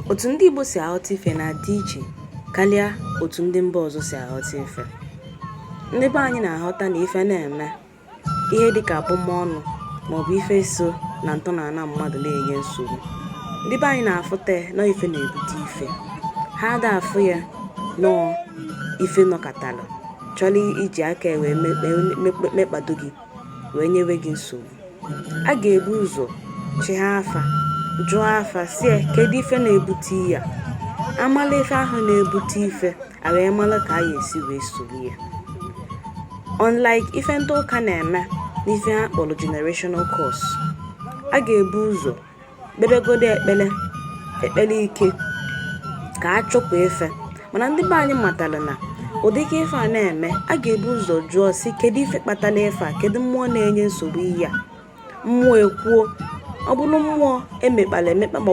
Otu ndị Igbo si aghọta ife na-adị iche karịa otu ndị mba ọzọ si aghọta ife. Ndị be anyị na-aghọta na ife na-eme ihe dịka abụmọnụ maọbụ ife so na ntọala mmadụ na-enye nsogbu. Ndị be anyị na-afụta ya nọọ ife na-ebute ife. Ha ada afụ ya nọọ ife nọkatalụ chọrọ iji aka ya wee mekpado gị wee nyewe gị nsogbu. A ga-ebu ụzọ chịgha afa, jụọ afa sị ya kedu ife na-ebute ihe a. Amala ife ahụ na-ebute ife, a wee mara ka a ga-esi wee soro ya. Unlike ife ndị ụka na-eme n'ife ha kpọrọ generational curse. A ga-ebu ụzọ kpebegodo ekpere, ekpere ike ka a chụpụ ife, mana ndị be anyị matara na ụdịka ife a na-eme, a ga-ebu ụzọ jụọ sị kedu ife kpatara ife a, kedu mmụọ na-enye nsogbu ihe a. Mmụọ ekwuo, ọ bụrụ mmụọ emekpara emekpa ma